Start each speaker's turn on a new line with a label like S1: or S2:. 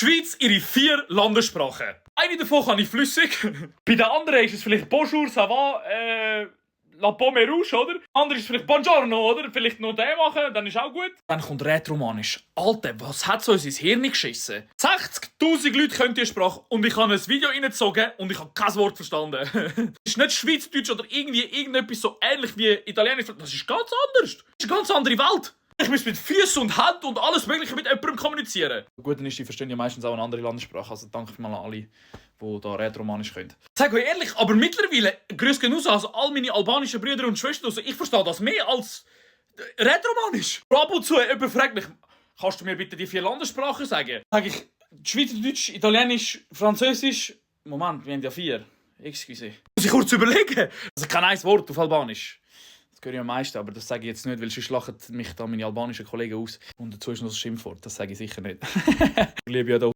S1: Die Schweiz ihre 4 Landessprachen. Eine davon kann ich flüssig. Bei den anderen ist es vielleicht Bonjour, ça va, La Pomme Rouge, oder? Andere ist vielleicht Buongiorno, oder? Vielleicht noch den machen, dann ist auch gut. Dann kommt Rätoromanisch. Alter, was hat so uns ins Hirn geschissen? 60'000 Leute können diese Sprache und ich habe ein Video reingezogen und ich habe kein Wort verstanden. Das ist nicht Schweizdeutsch oder irgendetwas so ähnlich wie Italienisch. Das ist ganz anders. Das ist eine ganz andere Welt. Ich muss mit Füßen und Händen und alles Mögliche mit jemandem kommunizieren. Gut, dann ist die verstehen ja meistens auch eine andere Landessprache. Also danke mal an alle, die da Rätoromanisch können. Sag euch ehrlich, aber mittlerweile, grüß genauso, also all meine albanischen Brüder und Schwestern, also ich verstehe das mehr als Rätoromanisch. Ab und zu jemand fragt mich, kannst du mir bitte die 4 Landessprachen sagen? Sag ich, Schweizerdeutsch, Italienisch, Französisch. Moment, wir haben ja 4. Excuse. Muss ich kurz überlegen? Also kein einziges Wort auf Albanisch. Das höre ich am meisten, aber das sage ich jetzt nicht, weil sonst lachen mich da meine albanischen Kollegen aus. Und dazu ist noch das Schimpfwort, das sage ich sicher nicht. Ich liebe ja da